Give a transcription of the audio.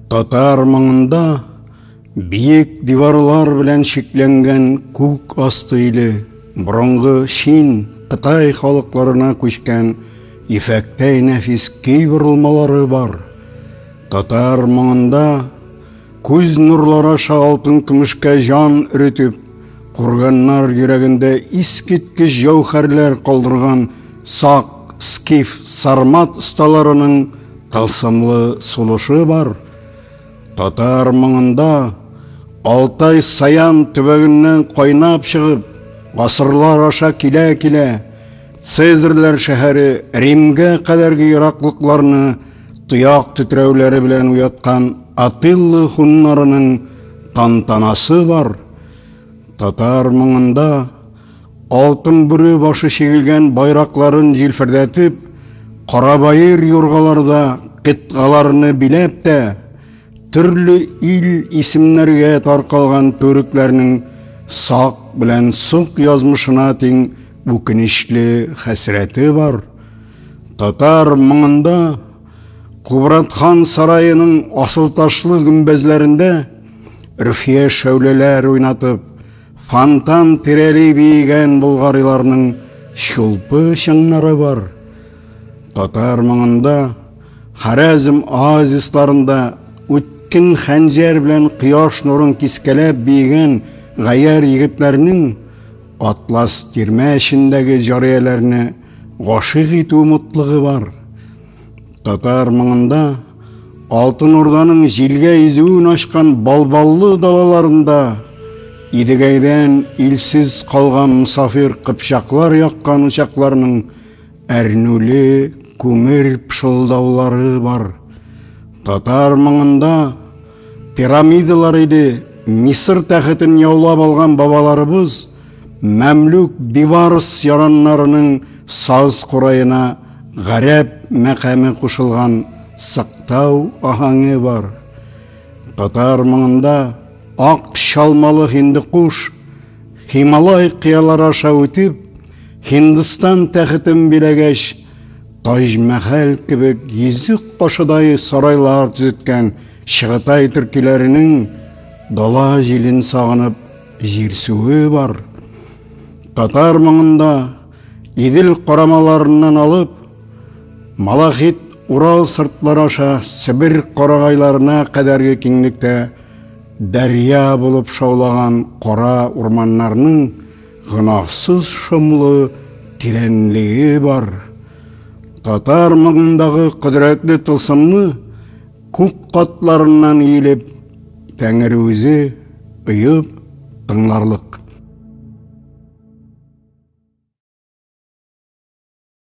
Татар моңында биек диварлар белән чикләнгән күк асты иле, борынгы Чин, Кытай халыкларына күчкән ефәктәй нәфис көй борылмалары бар. Татар моңында күз нурлары аша алтын көмешкә җан өретеп, курганнар йөрәгендә искиткеч җәүһәрләр калдырган сак, скиф, сармат осталарының тылсымлы сулышы бар. Татар моңында Алтай Саян төбәгеннән кайнап чыгып, гасырлар аша килә-килә, Цезарьләр шәһәре Римгә кадәрге ераклыкларны тояк тетрәүләре белән уяткан Атилла хуннарының тантанасы бар. Татар моңында алтын бүре башы чигелгән байракларын җилфердәтеп, Карабаир юргаларда кытгаларны биләп тә, төрле ил исемнәргә таркалган төрекләрнең сак белән сук язмышына тиң үкенечле хәсрәте бар. Татар моңында Кубрат хан сараеның асылташлы гөмбәзләрендә өрфия шәүләләр уйнатып, фонтан тирәли биегән болгариларның чулпы чыңнары бар. Татар моңында Харәзм оазисларында үткен хәнҗәр белән кояш нурын кискәләп биегән гаярь егетләрнең атлас тирмә эчендәге җарияләрне гашыйк итү мутлыгы бар. Татар моңында Алтын Урданың җилгә изүен ачкан балбаллы далаларында Идегәйдән илсез калган мусафир кыпчаклар яккан учакларның әрнүле күмер пышылдаулары бар. Татар моңында пирамидалар иде, Мисыр тәхетен яулап алган бабаларыбыз Мәмлүк Бибарс яраннарының саз кураена гарәп мәкаме кушылган сыктау аһәңе бар. Татар моңында ак чалмалы һиндекуш Һималай кыялары аша үтеп, Һиндстан тәхетен биләгәч, Таҗ-Мәхәл кебек йөзек кашыдай сарайлар төзеткән Чыгытай төркиләренең дала җилен сагынып җирсүе бар. Татар моңында Идел карамаларыннан алып, Малахит Урал сыртлары аша Себер карагайларына кадәрге киңлектә дәрья булып шаулаган кара урманнарның гөнаһсыз шомлы тирәнлеге бар. Татар моңындагы кодрәтле тылсымны күк катларыннан иелеп, Тәңре үзе оеп тыңларлык.